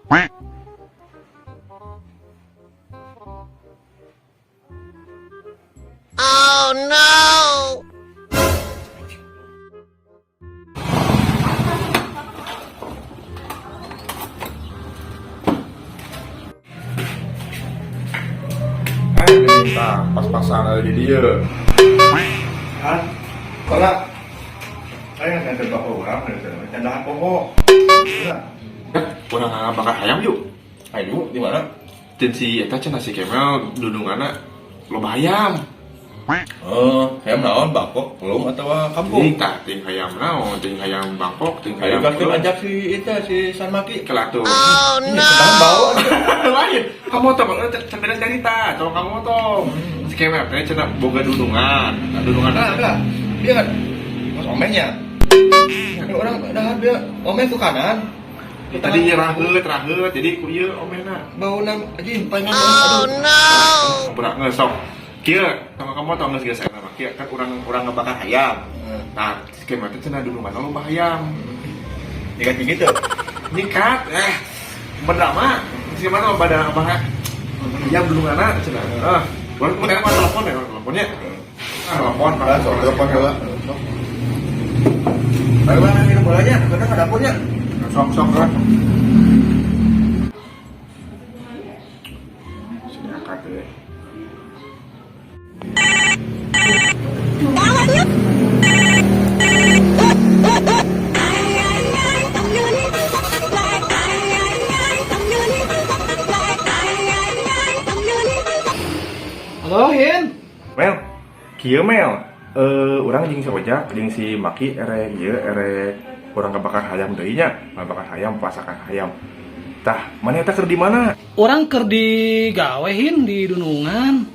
Oh no! Eh, tah pas-pasan ada di dia. Hah? Kalau saya nggak ada bapak orang, nggak ada pokok. Eh, urang bakar hayam yuk. Ayo, di mana? Jeung si eta cenah si Kemel dudunganna loba hayam. Oh, hayam naon, Bangkok, belum atau kampung? Ting tah ting hayam naon, ting hayam Bangkok, ting Ayo hayam kan ajak si itu si San Maki. Kelah tuh. Oh Ini no! sedang bau. Lain, kamu tuh beres cerita, tolong kamu tuh. Si Kemel teh cenah boga dudungan. Nah, dudungan Nah, enggak. Dia kan mas omehnya. Ini orang dah dia omeh ke kanan. Tadi raheut raheut, jadi ku ieu omehna. Bau nang anjing pengen. Oh no! Berak ngesok. Kieu, sama kamu tau geus geus eta mah. Kieu kan urang ngebakar hayam. Nah, si Kemel teh cenah dudungan loba hayam. Diganti gitu. Nyikat, eh, berdrama. Si mana pada apa hayam dudunganna cenah. Ah, baru kemarin mah telepon ya, teleponnya. Ah, telepon, Ah, sok telepon heula. Sok. Ayo mana minum bolanya, karena ke dapurnya. Sok sok lah. Sini angkat deh. Halo, Hin. Mel, kieu Mel. Eh, urang jeung si Ojak, jeung si Maki erek ieu erek urang ngabakar hayam deui nya, ngabakar hayam, pasakan hayam. Tah, mana eta keur di mana? Urang keur digawe, Hin, di dunungan.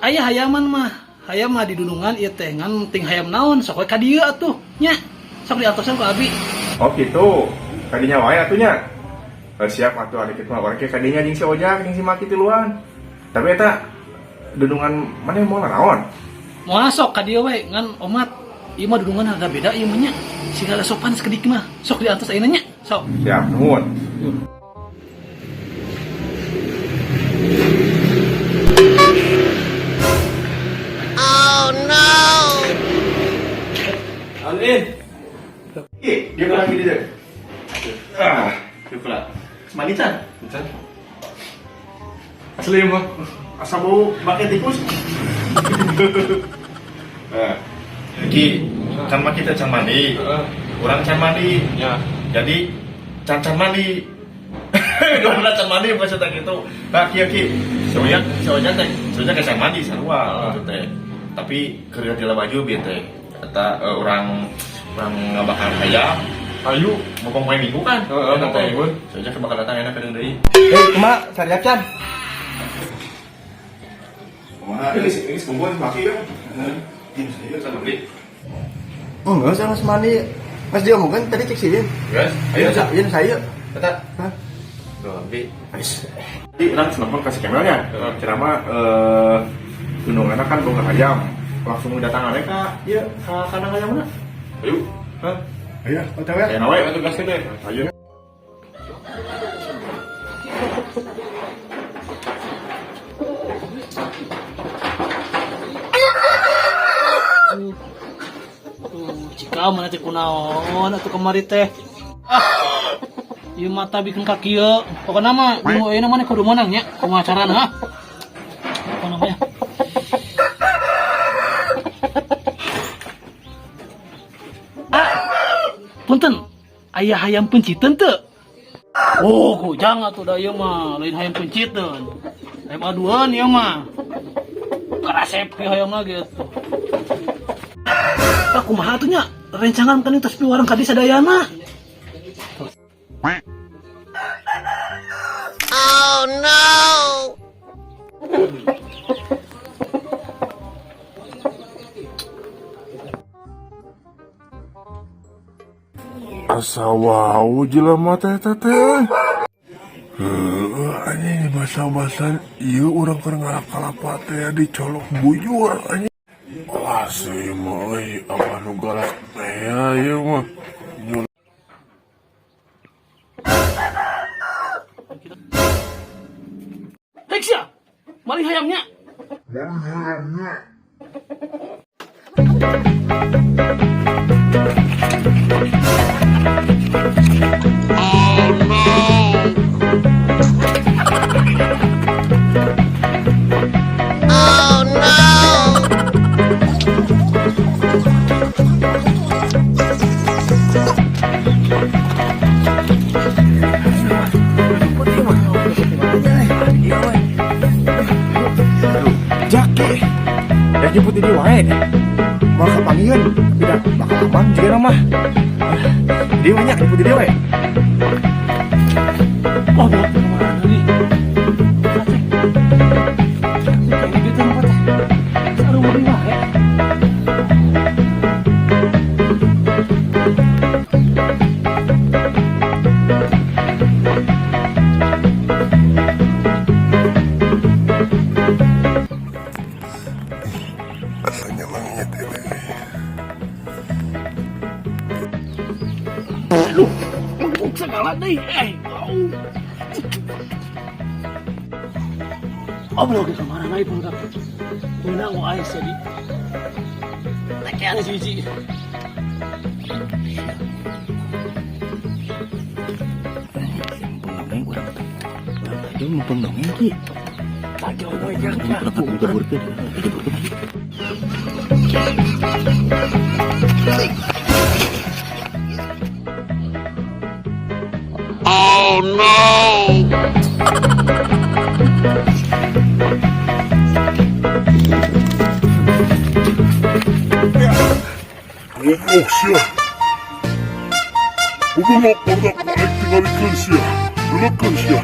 Aya hayaman mah. Hayam mah di dunungan ieu teh ngan ting hayam naon sok we ka dieu atuh nya. Sok diantosan ku abi. Oh gitu. Kadinya wae atuh nya. Eh, siap atuh ari kitu mah urang ke kadinya jeung si Ojak, jeung si Maki tiluan. Tapi eta dunungan mana mau naon? Moal sok ka dieu we ngan omat ieu mah dunungan rada beda ieu mah nya. Sing rada sopan sakedik mah. Sok diantos ayeuna nya. Sok. Siap, nuhun. Oh no! Alin. Ih, dia lagi di dia. Ah, Yuk lah. Mandi can. Can. Asli mah. Asa bau bangke tikus. Nah, Ki, kan mah kita can mandi. Urang can mandi. Ya. Jadi can can mandi. Dua can mandi maksudnya gitu. Nah, kieu Ki, si Ojak teh, si Ojak can mandi sarua gitu teh. Tapi keur ganti baju bieu teh. Eta urang ngabakar hayam. Ayo. Mumpung poe Minggu kan? Heeh, Enak mumpung teh. Minggu. Si Ojak bakal datang enak kadang deui. Eh, kumaha sariap can? Kumaha? Ini kumpul si Maki ya. Ini saya can mandi. Enggak, saya masih mandi. Mas dia kan tadi cek sini. Guys, Ayo, Ayo, ayo saya. Eta. Hah? Duh, abi. Jadi urang telepon kasih Kemelnya. Ceramah eh dununganna kan boga hayam. Langsung datang aja ka ieu ka kandang hayamna. Ayo. Hah? Ayo, otw. Aya we. Ayo tugasnya deh. Ayo. Tuh. Tuh, cika mana teh kunaon atuh kamari teh. Ah. Ieu mata bikin ka kieu. Pokona mah nu ayeuna maneh kudu menang nya. Kumaha carana ha? Apa namanya? Ah. Punten. Aya hayam penciteun teu? Oh, kujang atuh da ieu mah, lain hayam penciteun. Hayam aduan ieu mah. Karasep ke hayam lagi atuh. Ah, kumaha atuh nya? Rencangan kan tos piwarang ka sadayana. Oh no! Asa wawuh jelema teh teh teh. Heueuh anjing basah-basahan ieu urang keur ngalap kalapa teh dicolok bujur anjing. Wah sih mah euy apa nu galak teh ya ieu mah. Hayamnya. Oh no! Jake. Ya jemput ini wae. Mau kapanggihan, tapi dah bakal aman juga mah. Dia banyak jemput dia wae. Oh, bawa kemana nih? Sate. Kayaknya gitu tempat teh. Saru meuli wae. Rasanya mangit ini. Aduh, mengkuk segala deui. Eh, au. Oh, belum ke kamar naik pun kak. Menang wae jadi. Tekean siji. Mumpung dongeng urang teh. Urang teh mumpung dongeng ki. Tadi we jak. Jeburkeun, jeburkeun. Oh no! Goblok sia. Goblok otak aing tingalikeun sia. Leukeun sia.